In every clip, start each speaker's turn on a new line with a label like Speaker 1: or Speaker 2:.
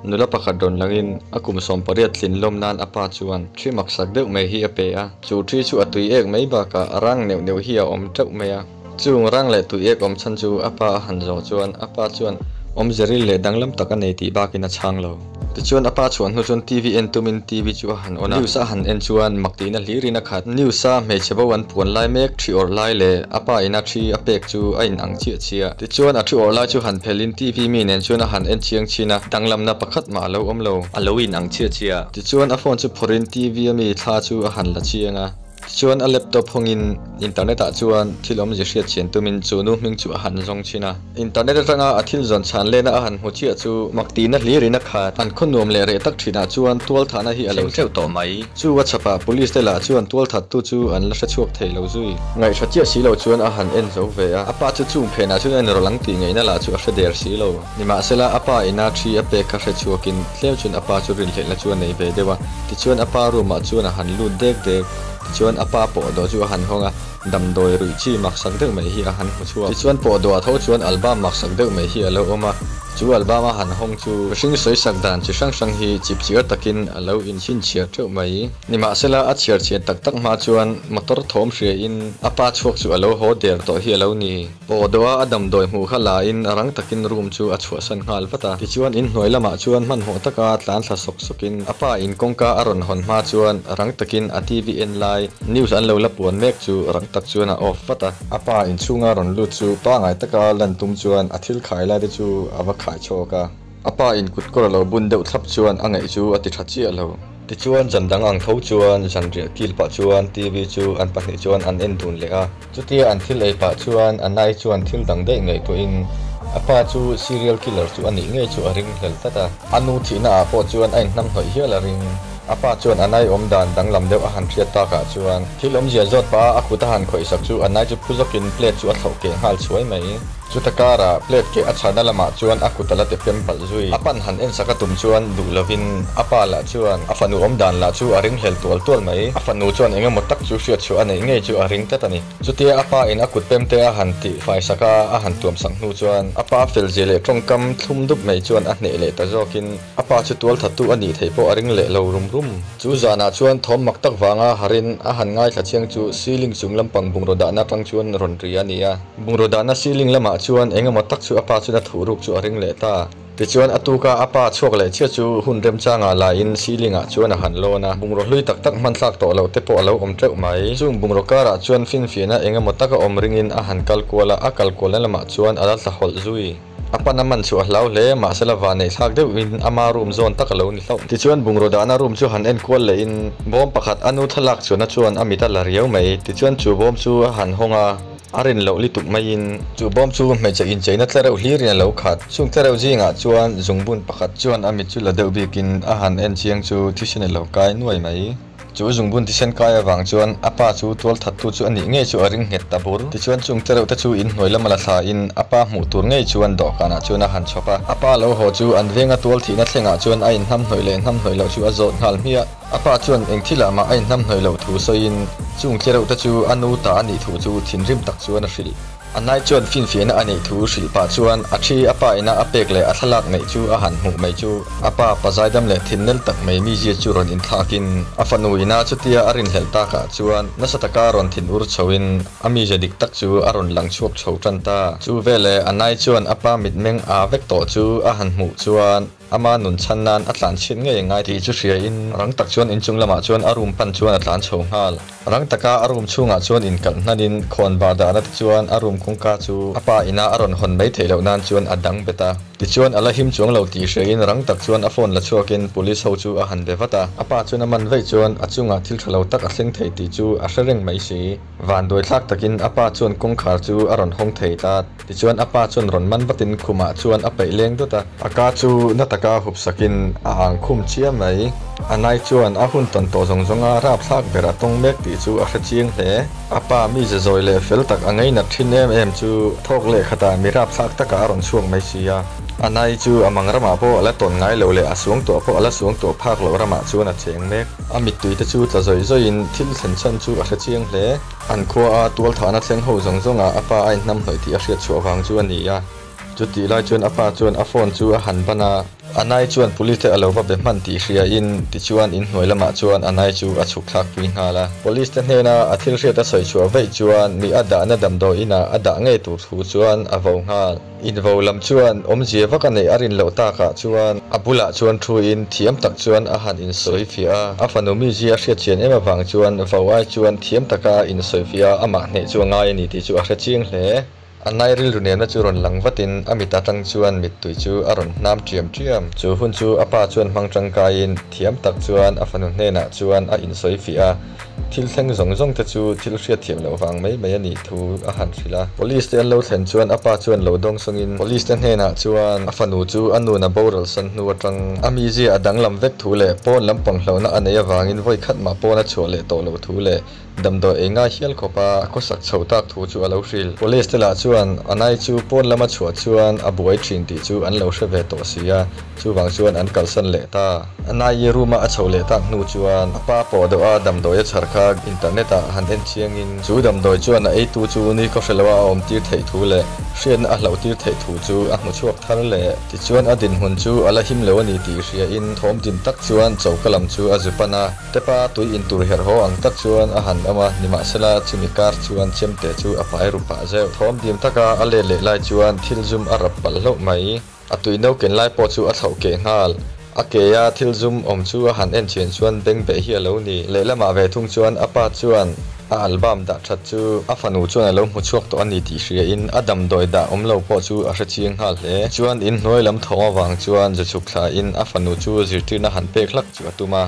Speaker 1: Nula pakhat rawn langin a kum 18 tlin lawm nan a pa chuan thi maksak deuh mai hi a pe a. Chu thi chu a tui ek mai bakah a rang neuh neuh hi a awm teuh mai a. Chung rang leh tui ek awm chhan chu a pa a han zawh chuan a pa chuan awmze ril leh danglam tak a nei tih bakin a chhang lo. Tichuan a pa chhuah hnu chuan TV en tumin TV chu a han on a. News a han en chuan mak tihna hlirin a khat. News a hmeichhe bo an puan lai mek thi awrh lai leh a pa ina thi a pek chu a in ang chiah chiah. Tichuan a thi awrh lai chu han phelhin TV mi nen chuan a han en chiang chin a, danglamna pakhat mah a lo awm lo. A lo in ang chiah chiah. Tichuan a phone chu phawrhin TV a mi thla chu a han la chiang a. Tichuan a laptop hawngin internet ah chuan thil awmzia hriat chian tumin chu nu hming chu a han zawng thin a. Internet atanga a thil zawn chhan lena a han hmu chiah chu mak tihna hlirin a khat. An khaw nuam leh reh tak thinah chuan tual thahna hi a lo thleng teuh tawh mai. Chu a chhapah police te lah chuan tual thattu chu an la hre chhuak thei lo zui. Ngaihhra chiah si lo chuan a han en zo ve a. A pa chu chung phenah chuan a inrawlh ang tih ngaihna lah chu a hre der si lo. Nimahsela a pa ina thi a pek kha hre chhuakin tlem chuan a pa chu rinhlelhna chu a nei ve deuh a. Tichuan a pa room ah chuan a han lut dek dek. Tichuan a pa pawhdawh chu a han hawng a, damdawi ruih chi maksak deuh mai hi a han hmu chhuak. Tichuan pawhdawh ah tho chuan album maksak deuh mai hi a lo awm a. Chu album a han hawng chu mihring sawisak dan chi hrang hrang hi chipchiar takin a lo inchhinchhiar teuh mai. Nimahsela a chhiar chhian tak tak hma chuan motor thawm hriain a pa chhuak chu a lo haw der tawh hi a lo ni. Pawhdawh a a damdawi hmuh kha la in rang takin room chu a chhuahsan nghal vat a. Tichuan inhnuai lamah chuan hmanhmawh taka tlan thla sawk sawk in a pa in kawngka a rawn hawn hma chuan rang takin a TV en lai news an lo la puan mek chu rang tak chuan a off vat a. A pa inchhunga rawn lut chu pangai taka lan tum chuan a thil khai lai te chu a va khai chhawk a. A pa in kutkawr a lo bun deuh thlap chuan a ngaih chu a ti tha chiah lo. Tichuan zan dang ang tho chuan zanriah kil pah chuan TV chu an pahnih chuan an en dun leh a. Chutia an thil ei pah chuan a nai chuan thil dang daih ngaihtuahin a pa chu serial killer chu a nih ngei chu a ring hlel tlat a. A nu thihna ah pawh chuan a inhnamhnawih hial a ring. A pa chuan a nai awm dan danglam deuh a han hriat takah chuan thil awmzia zawt pah a a kut a han khawihsak chu a nai chu phu zawkin plate chu a thlauh keh nghal chhuai mai. Chuta karah plate keh a chhana lamah chuan a kut a la ti pem palh zui. A pan han en sak a tum chuan duh lovin a pa lah chuan a fanu awm dan lah chu a ring hlel tual tual mai. A fanu chuan eng emaw tak chu hriat chhuah a neih ngei chu a ring tlat a ni. Chutia a pa in a kut pem te a han tih fai sak a, a han tuam sak hnu chuan a pa fel zia leh tawngkam thlum dup mai chuan a hneh leh ta zawkin a pa chu tual thattu a nih theih pawh a ring leh lo rum rum. Chu zanah chuan thawm mak tak vanga harin a han ngaithla chiang chu ceiling chung lampang bungraw dahna atang chuan rawn ri a ni a. Bungraw dahna ceiling lamah chuan eng emaw tak chu a pa chuan a thuh ruk chu a ring leh ta. Tichuan a tuka a pa chhuak leh chiah chu hun remchangah laiin ceiling ah chuan a han lawn a. Bungraw hlui tak tak hman thlak tawh loh te pawh a lo awm teuh mai. Chung bungraw karah chuan finfiahna eng emaw tak a awm ringin a han kal kual a, a kal kualna lamah chuan a la tla hawlh zui. A pan a man chu a hlau hle, mahsela van neih thlak deuhin ama room zawn tak a lo ni hlauh. Tichuan bungraw dahna room chu han en kual lehin bawm pakhat a nu thlalak chuanna chuan a mit a la riau mai. Tichuan chu bawm chu a han hawng a. A rin loh lituk maiin chu bawm chu hmeichhe incheina tlareuh hlirin a lo khat. Chung tlareuh zingah chuan zungbun pakhat chuan a mit chu la deuh bikin a han en chiang chu thisen a lo kai nuai mai. Chu zungbun thisen kai avang chuan a pa chu tual thattu chu a nih ngei chu a ring nghet ta bur. Tichuan chung tlareuh te chu inhnuai lama la thlain a pa hmuh tur ngei chuan dawhkanah chuan a han chhawp a. A pa lo haw chu an venga tual thihna thlengah chuan a inhnamhnawih leh hnamhnawih loh chu a zawt nghal hmiah. A pa chuan eng thilah mah a inhnamhnawih loh thu sawiin chung thlereuh te chu a nu ta a nih thu chu thinrim tak chuan a hrilh. A nai chuan finfiahna a neih thu hrilh pah chuan a thi a pa ina a pek leh a thlalak neih chu a han hmuh mai chu a pa pazaidam leh thinnel tak mai mizia chu rawn inthlakin a fanu ina chutia a rinhlelh takah chuan nasa taka rawn thin ur chhoin a mizia dik tak chu a rawn lang chhuak chho tan ta. Chu veleh a nai chuan a pa mitmeng aa vek tawh chu a han hmuh chuan Ama nun chhan nan a tlan chhiat ngei ngai tih chu hria in rang tak chuan inchung lamah chuan a room pan chuan a tlan chho nghal. Rang taka a room chhungah chuan inkalh hnan in khawn bar dahna te chuan a room kawngka chu a pa ina a rawn hawn mai theih loh nan chuan a dang bet a. Tichuan a la him chuang lo tih hria in rang tak chuan a phone la chhuak in police ho chu a han be vat a. A pa chuan a man vaih chuan a chungah thil tha lo tak a thleng thei tih chu a hre reng mai si. Vanduai thlak takin a pa chuan kawngkhar chu a rawn hawng thei tlat. Tichuan a pa chuan rawn man vatin khumah chuan a peih leng dawt a. A ka chu na taka hup sakin a ang khum chiam mai. A nai chuan a hun tawn tawh zawng zawnga rapthlak ber a tawng mek tih chu a hre chiang hle. A pa mi ze zawi leh fel tak a ngeinat thin em em chu thawk leh khatah mi rapthlak takah a rawn chhuak mai si a. A nai chu a mang ramah pawh a la tawn ngai lo leh a suang tuah pawh a la suang tuah phak loh ramah chuan a cheng mek. A mittui te chu tla zawih zawihin thil thlen chhan chu a hre chiang hle. An khua a tual thahna thleng ho zawng zawng ah a pa a inhnam hnawih tih a hriat chhuah vang chu a ni a. Chutih lai chuan a pa chuan a phone chu a han ban a. Anai chuan police te a lo va be hman tih hria in tichuan in hnuai lamah chuan Anai chu a chhuk thlak pui nghal a. Police te hnena a thil hriat a sawi chhuah veih chuan mi a dahna damdawi inah a dah ngei tur thu chuan a vo nghal. Invo lam chuan awmzia vak a neih a rin loh takah chuan a bulah chuan thu in thiam tak chuan a han insawifiah a. A fanu mizia a hriat chian em avang chuan vo ai chuan thiam taka insawifiah a amah hneh chu a ngai a ni tih chu a hre chiang hle. A nai rilru nena chu rawn lang vatin a mit atang chuan mittui chu a rawn hnam ṭiam ṭiam. Chu hun chu a pa chuan hmang ṭangkaiin thiam tak chuan a fanu hnenah chuan a insawi fiah a, thil thleng zawng zawng te chu thil hriatthiam loh vang mai mai a nih thu a han hrilh a. Police te an lo thlen chuan a pa chuan lo dawng sawngin police te hnenah chuan a fanu chu a nun a boral san hnu atang a mizia a danglam vek thu leh pawn lampang hlauhna a neih avangin vawi khat mah pawn a chhuah leh tawh loh thu leh Damdawi ei ngai hial khawp a, a khawsak chho tak thu chu a lo hrilh. Police te lah chuan a nai chu pawn lama chhuah chuan a buai thin tih chu an lo hre ve tawh si a, chuvang chuan an kalsan leh ta. A nai room a a chho leh tak hnu chuan a pa pawh deuh a damdawi a chhar kha internet ah han en chiangin chu damdawi chuan a eitu chu ni khaw hre loa a awm tir theih thu leh hriatna a hlauh tir theih thu chu a hmu chhuak thar leh. Tichuan a dinhmun chu a la him lo a ni tih hriain thawm dim tak chuan choka lam chu a zu pan a. Tepa tui in tur herh haw ang tak chuan a han awm a, nimahsela chumi kar chuan chemte chu a pai ru pah zeuh. Thawm dim taka a let leh lai chuan thil zum a rap palh hlauh mai. A tui no ken lai pawh chu a thlauh keh nghal. A ke a thil zum awm chu a han en chian chuan beng beh hi a lo ni. Lehlamah ve thung chuan a pa chuan a album dah that chu a fanu chuan a lo hmu chhuak tawh a ni tih hriain a damdawi dah awm lo pawh chu a hre chiang nghal hle. Chuan inhnuai lam thawng avang chuan zu chhuk thlain a fanu chu zirtirna han pek hlak chu a tum a.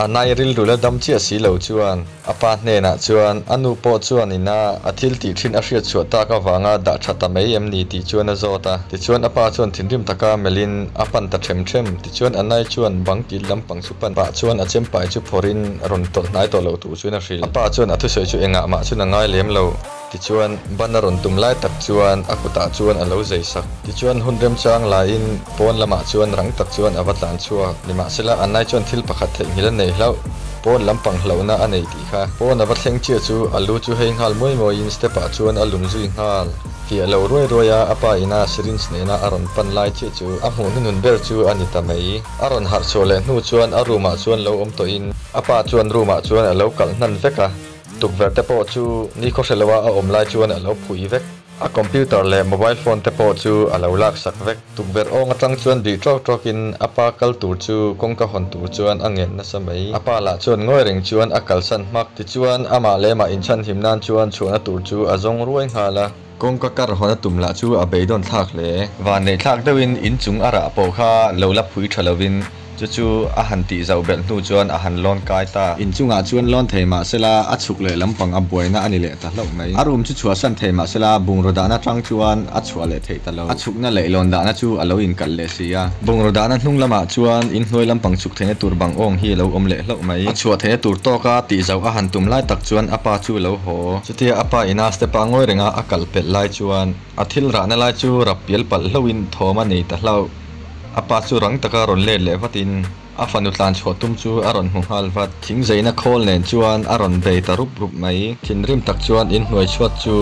Speaker 1: A nai rilru la dam chiah si lo chuan a pa hnenah chuan a nu pawh chuan ina a thil tih thin a hriat chhuah tak avanga dah tha ta mai em ni tih chuan a zawt a. Tichuan a pa chuan thinrim taka melhin a pan ta them them. Tichuan a nai chuan bang kil lampang chu pan pah chuan a chempai chu phawrhin rawn tawlh hnai tawh lo tur chuan a hrilh. A pa chuan a thusawi chu engah mah chuan a ngai lem lo. Tichuan, ban a rawn tum lai tak chuan a kutah chuan a lo zei sak. Tichuan, hun remchang laiin pawn lamah chuan rang tak chuan a va tlan chhuak. Nimahsela, a nai chuan thil pakhat theihnghilh a nei hlauh. Pawn lampang hlauhna a nei tih kha. Pawn a va thleng chiah chu a lu chu hei nghal muai muaiin step ah chuan a lum zui nghal. Fiah lo ruai ruai a, a pa ina syringe nena a rawn pan lai chiah chu a hmuh hnuhnun ber chu a ni ta mai. A rawn harh chhuah leh hnu chuan a room ah chuan lo awm tawhin a pa chuan room ah chuan a lo kalh hnan vek a. Tukverh te pawh chu nikhaw hre loa a awm lai chuan a lo phui vek. A computer leh mobile phone te pawh chu a lo lak sak vek. Tukverh awng atang chuan bih ṭawk ṭawkin a pa kal tur chu kawngka hawn tur chuan a ngen nasa mai. A pa lah chuan ngawi reng chuan a kalsan hmak. Tichuan amah leh amah inchhanhim nan chuan chhuahna tur chu a zawng ruai nghal a. Kawngka kar hawn a tum lah chu a beidawn thlak hle. Vanneih thlak deuhin inchung a rah pawh kha lo la phui ṭha lovin Chu chu a han tih zauh belh hnu chuan a han lawn kai ta. Inchungah chuan lawn thei mah sela a chhuk leh lampang a buaina a ni leh ta hlauh mai. A room chu chhuahsan thei mah sela bungraw dahna tang chuan a chhuah leh theih ta lo. A chhukna leh lawn dahna chu a lo inkalh leh si a. Bungraw dahna hnung lamah chuan inhnuai lampang chhuk theihna tur bang awng hi a lo awm leh hlauh mai. A chhuah theihna tur tawka tih zauh a han tum lai tak chuan a pa chu a lo haw. Chutia a pa ina step-a ngawi renga a kal pelh lai chuan a thil rahna lai chu rap pial palh hlauhin thawm a nei ta hlauh. A pa chu rang taka rawn let leh vatin a fanu tlan chhuah tum chu a rawn hmu nghal vat. Thing zeina khawl nen chuan a rawn bei ta rup rup mai. Thinrim tak chuan inhnuai chhuat chu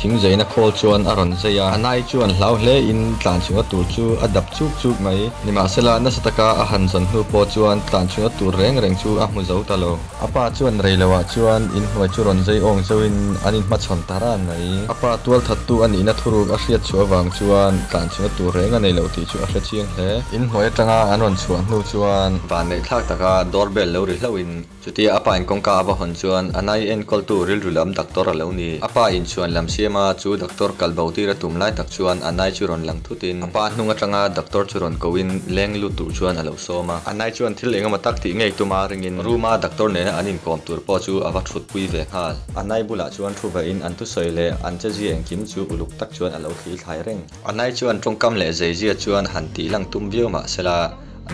Speaker 1: thing zeina khawl chuan a rawn zei a. A nai chuan hlau hle in tlan chhunga tur chu a dap chuk chuk mai. Nimahsela nasa taka a han zawn hnu pawh chuan tlan chhunga tur reng reng chu a hmu zo ta lo. A pa chuan rei loah chuan inhnuai chu rawn zei awng zeuhin an inhmachhawn ta ran mai. A pa tual thattu a nihna thuruk a hriat chhuah avang chuan tlan chhunga tur reng a nei lo tih chu a hre chiang hle. Inhnuai atanga an rawn chhuah hnu chuan vanneih thlak taka door bell lo ri hlauhin chutia a pa in kawngka a va hawn chuan a nai enkawltu rilru lam doctor a lo ni. A pa in chhuan lam siama chu doctor kal bo tir a tum lai tak chuan a nai chu rawn lang thutin a pa hnung atanga doctor chu rawn kohin leng lut tur chuan a lo sawm a. A nai chuan thil engemaw tak tih ngei tuma ringin room a doctor nena an inkawm tur pawh chu a va thutpui ve nghal. A nai bulah chuan thu vahin an thusawi leh an chezia engkim chu uluk tak chuan a lo thli thlai reng. A nai chuan tawngkam leh zeizia chuan han tih lang tum viau mah sela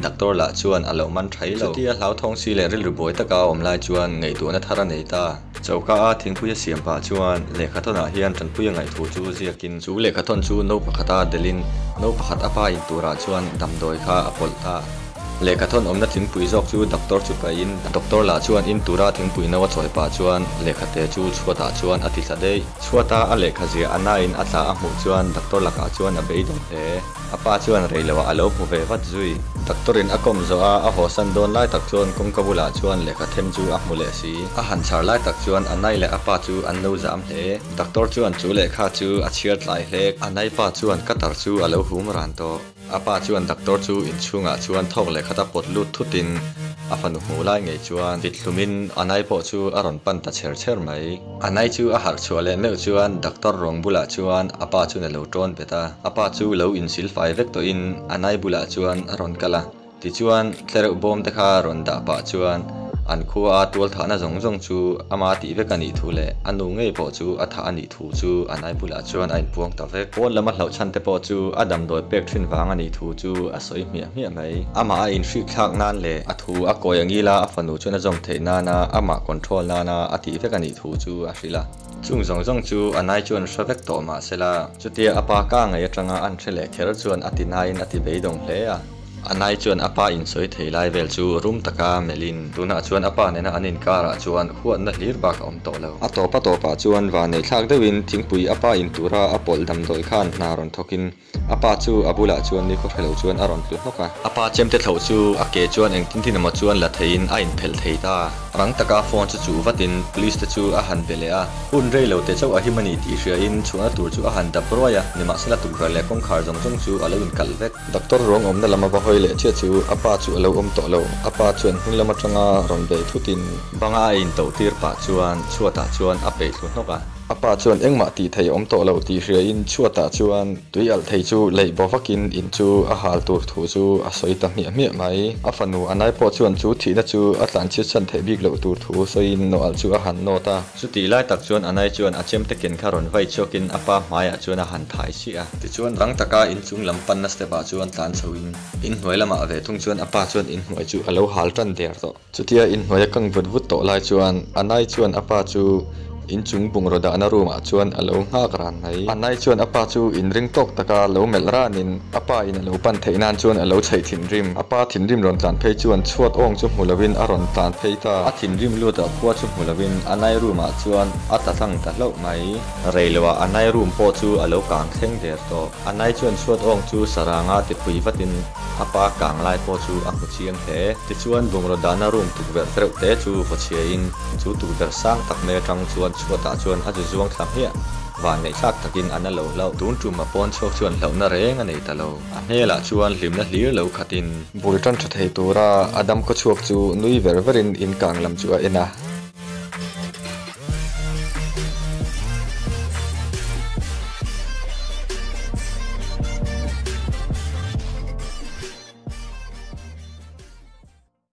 Speaker 1: doctor lah chuan a lo man thai lo. Chutia hlauthawng si leh rilru buai taka a awm lai chuan ngaihtuahna thar a nei ta. Choka a thingpui a siam pah chuan lehkhathawnah hian tanpui a ngaihthu chu ziakin chu lehkhathawn chu no pakhata delhin no pakhat a pa in turah chuan damdawi kha a pawlh ta. Lehkhathawn awmna thingpui zawk chu doctor chu paihin doctor lah chuan in tura thingpui no a chawi pah chuan lehkhate chu chhuatah chuan a ti thla daih. Chhuata a lehkha ziah a nain a tla a hmuh chuan doctor lakah chuan a beidawng hle. A pa chuan rei loah a lo hmu ve vat zui. Doctor in a kawm zawh a, a hawsan dawn lai tak chuan kawngka bulah chuan lehkha them chu a hmu leh si. A han chhar lai tak chuan a nai leh a pa chu an lo zam hle. Doctor chuan chu lehkha chu a chhiar tlai hlek. A nai pa chuan cutter chu a lo hum ran tawh. A pa chuan doctor chu inchhungah chuan thawk leh khat a pawt lut thutin a fanu hmuh lai ngei chuan vit hlumin a nai pawh chu a rawn pan ta chher chher mai. A nai chu a harh chhuah leh meuh chuan doctor ruang bulah chuan a pa chuan a lo tawn bet a. A pa chu lo insil fai vek tawhin a nai bulah chuan a rawn kal a. Tichuan, tlereuh bawm te kha rawn dah pah chuan an khua a tual thahna zawng zawng chu ama tih vek a nih thu leh a nu ngei pawh chu a thah a nih thu chu a nai bulah chuan a inpuang ta vek. Pawn lama hlauh chhan te pawh chu a damdawi pek thin vang a nih thu chu a sawi hmiah hmiah mai. Amah a inhrik thlak nan leh a thu a kawi angila a fanu chuan a zawm theih nana amah control nana a tih vek a nih thu chu a hrilh a. Chung zawng zawng chu a nai chuan hre vek tawh mahsela chutia a pa ka ngei atanga an hre leh kher chuan a ti naiin a ti beidawng hle a. A nai chuan a pa insawi thei lai vel chu rum taka melhin tunah chuan a pa nena an inkarah chuan huatna hlir bak a awm tawh lo. A tawp a tawpah chuan vanei thlak deuhin thingpui a pa in tura a pawlh damdawi khan hna rawn thawkin a pa chu a bulah chuan nikhaw hrelo chuan a rawn tlu hnawk a. A pa chemte thloh chu a ke chuan engtin tin emaw chuan la theiin a inphelh thei ta. Rang taka phone chu chuh vatin police te chu a han be leh a. Hun rei lo teh chauh a him a ni tih hriain chhuahna tur chu a han dap ruai a, nimahsela tukverh leh kawngkhar zawng zawng chu a lo inkalh vek. Doctor ruang awmna lam a va hawi leh chiah chu a pa chu a lo awm tawh lo. A pa chuan hmun lam atanga rawn bei thutin banga a intoh tir pah chuan chhuatah chuan a peih thlu hnawk a. A pa chuan engmah tih thei a awm tawh lo tih hriain chhuatah chuan tui alh thei chu leih baw vakin in chu a hal tur thu chu a sawi ta hmiah hmiah mai. A fanu a nai pawh chuan chu thihna chu a tlanchhiat chhan theih bik loh tur thu sawiin nawh alh chu a han nawt a. Chutih lai tak chuan Anai chuan a chemte ken kha rawn vai chhuakin a pa hmaiah chuan a han thai chiah a. Tichuan rang taka inchung lam panna step ah chuan tlan chhoin inhnuai lamah ve thung chuan a pa chuan inhnuai chu a lo hal tan der tawh. Chutia inhnuai a kang vut vut tawh lai chuan Anai chuan a pa chu inchung bungraw dahna room ah chuan a lo nghak ran mai. Anai chuan a pa chu inring tawk taka lo melh ranin A pa in a lo pan theih nan chuan a lo chheih thinrim. A pa thinrim rawn tlan phei chuan chhuat awng chu hmu lovin a rawn tlan phei ta. A thinrim lut ah khua chu hmu lovin a nai room ah chuan a ta tlang ta hlauh mai. Rei lo ah a nai room pawh chu a lo kang thleng der tawh. A nai chuan chhuat awng chu saranga ti phui vatin a pa kang lai pawh chu a hmu chiang hle. Tichuan bungraw dahna room tukverh tereuh te chu vaw chhia in chu tukverh sang tak mai atang chuan chhuat ah chuan a zu zuang thla hmiah. Vanneihthlak takin a na lo hlauh. Tun tum a pawn chhuak chuan hlauhna reng a nei ta lo. A hmelah chuan hlimna hlir lo khatin. Bul tan tha thei tura a dam khaw chhuak chu nui ver verin in kang lam chu a en a.